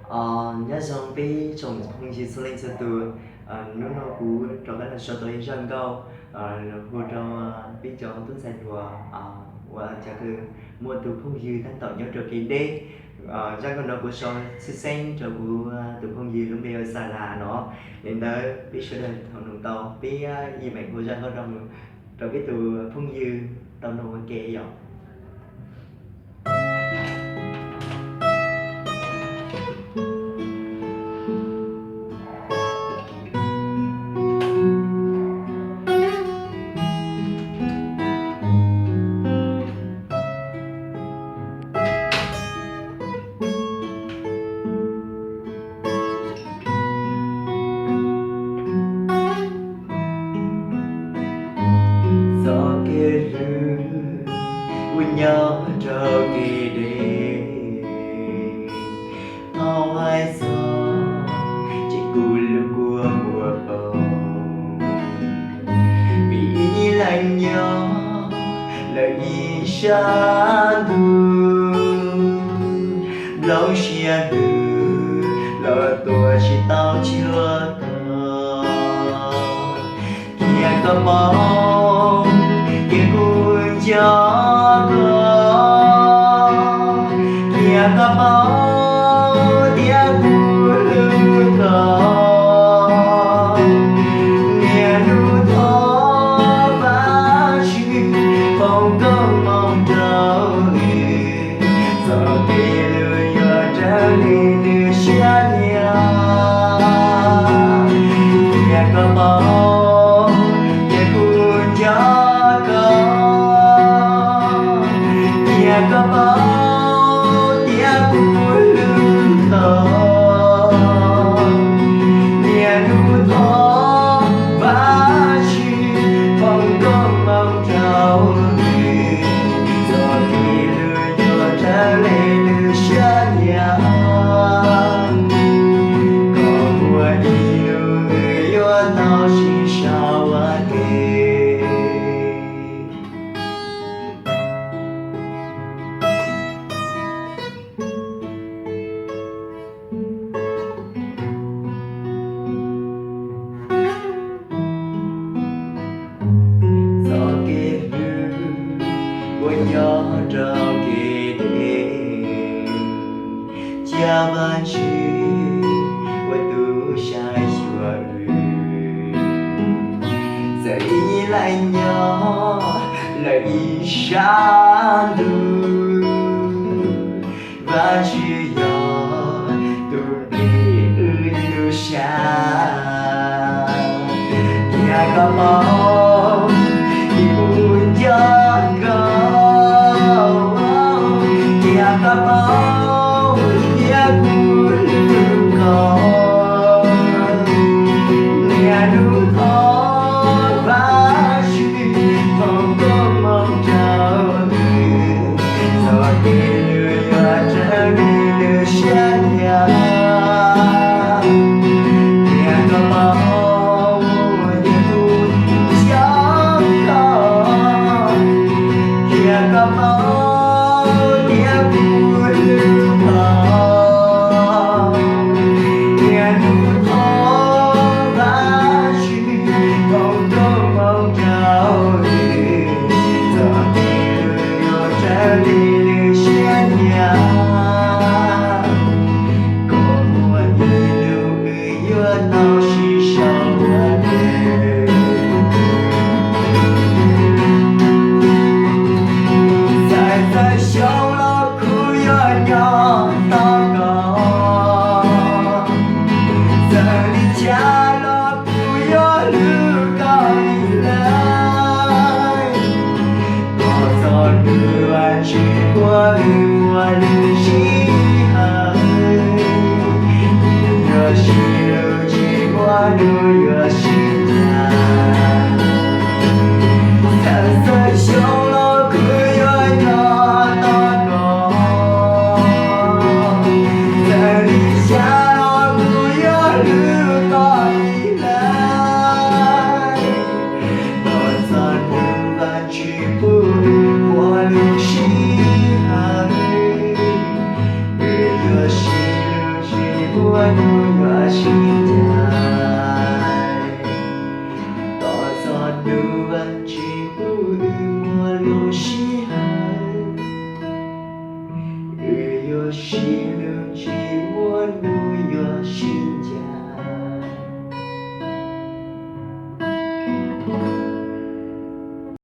Nyob zoo peb tsoom phooj ywg txhua leej txhua tus, hnub no kuv rov qab los sau tau ib zaj nkauj los hu rau peb cov tub ntxhais hluas uas cov uas muaj tus phooj ywg tab tom nyob rau kev deb. Zaj nkauj no kuv sau txhib xeeb rau kuv tus phooj ywg lub npe hu Xalas no. Li ntawd peb sawv daws thaum nug tau peb yeej meem hu zaj nkauj no rau peb tus phooj ywg tau noog ua ke yom. Txoj kev hlub uas nyob rau kev deb, thaum hais txog ces kuv lub kua muag poob, vim ib leeg nyob lawm ib sab ntuj, nplooj siab hlub los tuaj tsis tau cuag ko. Cia koj paub tias kuv nco koj, cia koj paub tias kuv hlub koj. Niaj hnub thov Vajtswv foom koob hmoov rau nws, txoj kev hlub yuav raws li nws siab nyiam. Cia koj paub tias kuv nco koj, cia koj paub tias kuv hlub koj. Niaj hnub thov Vajtswv foom koob hmoov rau nws, txoj kev hlub yuav raws li nws siab nyiam. Koj muaj ib hnub wb yuav tau sib sau ua ke. Txoj kev hlub uas nyob rau kev deb, cia Vajtswv ua tus saib xyuas wb. Txawm ib leeg nyob lawm ib sab ntuj, Vajtswv yog tus nplij wb lub siab. Cia koj paub tias kuv nco koj, cia koj paub tias kuv hlub koj. Niaj hnub thov Vajtswv foom koob hmoov rau nws, Ua hnub yuav sib ncaim, tos txog hnub